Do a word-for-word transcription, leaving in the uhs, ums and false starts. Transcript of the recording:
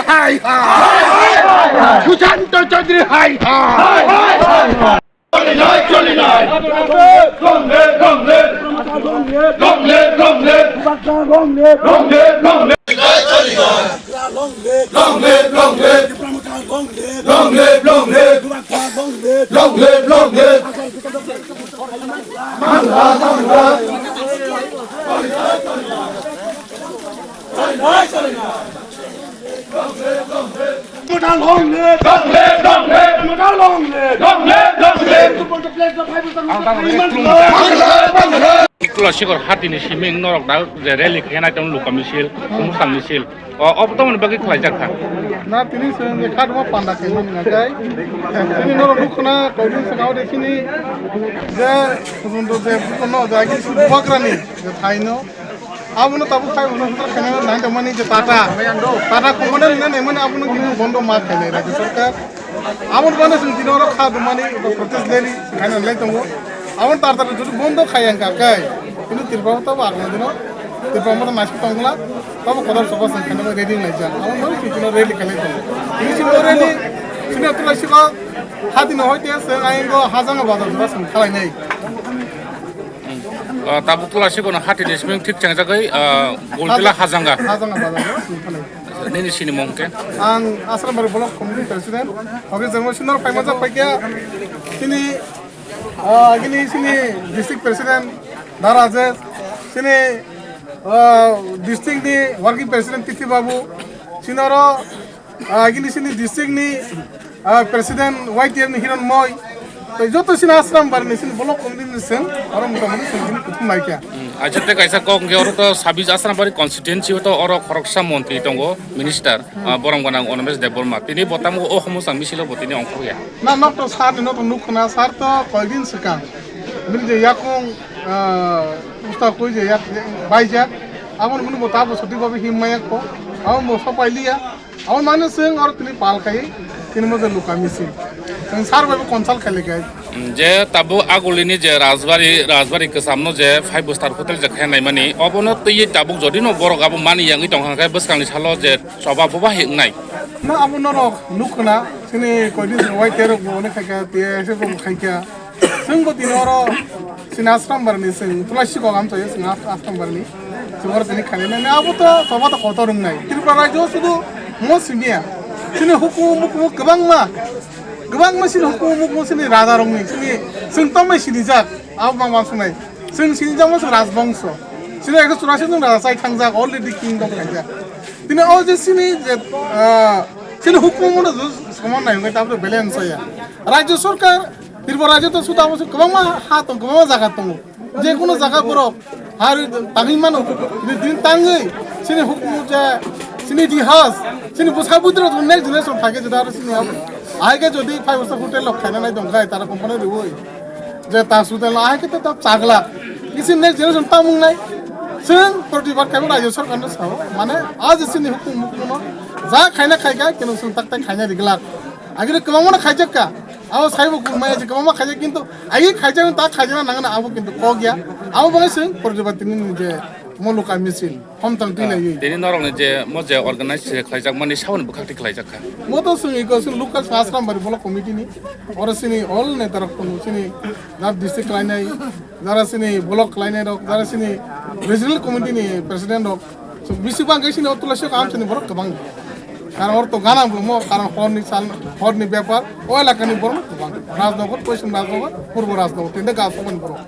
হায় হায়। সুশান্ত চৌধুরী হায় হায়। চলি নাই, চলি নাই। Long live, long live। Long live, long live। Long live, long live। Long live, long live। Long live, long live। Long live, long live। Long live, long live। Mangla, mangla। Long live, long live. Long live, long live. Long live, long live. Long live, long live. Tulashikhor hatini simi norok da je rally khe nai tong luka misil, khumsang misil. O, obo tamoni bagwi khlaijak kha. Na tini se je khatma panda khe mani na jai. Tini norok nukhna koidin se gao de sini je khujunto je bukono jagi su bubagrani je thaino. Abono tabuk five hundred hotel khaina nai tongmani je Tata. Tata company nina naimani abono kini bondo ma khainai rajya sarkar. Aboni bana sing tino oro kha dumani protest rally khaina lai tongo. Abon tar tar jodi bondo khaya wngkha kai. Kini Tripura tabo agla dino. Tripura mata naisik tongla. Tabo kodar soba sing khaina ready lai jang. Abon bana sing tino rally khainai tongo. Kini sing rally sini atulai siba hati no hoite sing ayang go hajanga bazar jora sing khalai nai. Ah, tabuk tula sikono hati ni siming thik changjagwi, ah, Goltila Hajanga. Hajanga bazar, no? Nini sini mong khe? Ang Asrambari Block Committee President. Oke, jengmo sinor paimajak paikya. Sini, ah, gini sini District President Daraje. Sini, ah, District ni Working President Tithi Babu. Sinoro Ah, gini sini district ni, ah, president Y T F ni Hiron Moi. Tei joto sini Asrambari ni sini block committee ni seng, oro motamoti seng sini kuthum lai kha. Hmm, acha te kaisa kok hwnkhe oro to sabis Asrambari constituency o to oro khoroksa montri tongo, minister, ah, borong gwnang Animesh Debbarma. Tini bo tamo o homo sang misilo bo tini ongkhorya. Na nok to sar ni nok to nuk khna sar to koidin swkang. Bini je yakung, ah, usta koi je yak, baijak. Amo ni bo tabo soti babi him mayak ko. Amo bo sapai liya. Abo mano chwng oro tini pal khai tini moja luka misil. Chwng sar bai bo consult khai lai khai. Mm, je tabuk agulini je Rajbari, Rajbari kwchamno je five star hotel je khe naimani, obono twiwi tabuk jodi no borok abo mani yangwi tongkha khe bwskangni salo je choba boba hingnai. No abo norok nukhuna chini koidin Y T rok bo onek khai kha, T S F rok bo khai kha. Chwng bo tini oro chini Asrambari ni chwng tulai sikok amchai chwng As-, Asrambari ni chwng oro tini khainai nai abo to choba to kotor wngnai. Tripura rajyo sudu mo simiya chini hukumu mukumu kwbangma kwbangma chini hukumu mukumu chini raja rokni chini chwng tongmai sinijak abo bang bang sungnai chwng sinijak mo chwng rajbongso chini ekso churasi chwng raja chai thangjak already kingdom khaijak tini o je chini je ah, chini hukumu no saman nai hwnkhai tabuk balance ya rajyo sarkar Tripura rajyo to suda bwswk kwbangma ha tong, kwbangma jaga tongo. Je kono jaga borok har tangwi mano, din tangwi, chini hukumu je, chini itihas, chini bwsa bwtwrok next generation phai khe jodi aro chini abo. Ahai khe jodi five star hotel rok khaina nai tong khai, tara company rwi. Je ta hotel no ahai khe ta chagla. Kisi next generation tamung nai. Chwng protibad khai rajyo sarkar no sao. Mane, aje chini hukumu, hukumu no ja khaina khai kha, keno chwng tak tak khaina riglak. Agini kwbangma no khaijak kha. Abo saibo kurmaya je kwbangma khaijak kintu agi khaijak ta khaijak nang na abo kintu kok ya. Abo bangwi chwng porjobati ni je moluka misil homtang twi lai. Tini norok ni je mo je organize se khlaijak mani saboni bwkhak twi khlaijak kha. Mo to chwng iko chwng local Asrambari block committee ni oro chini all neta rok tongo chini jara district khlainai jara chini block khlainai rok jara chini regional committee ni president rok. So, bisi bang khe sini o tulasi o kaham sini borok kwbang. Karon or to gana bo mo, karon hor ni sal, hor ni bepar, o elaka ni borok kwbang. Rajnagar, Poschim Rajnagar, Purbo Rajnagar, tinte gas o borok.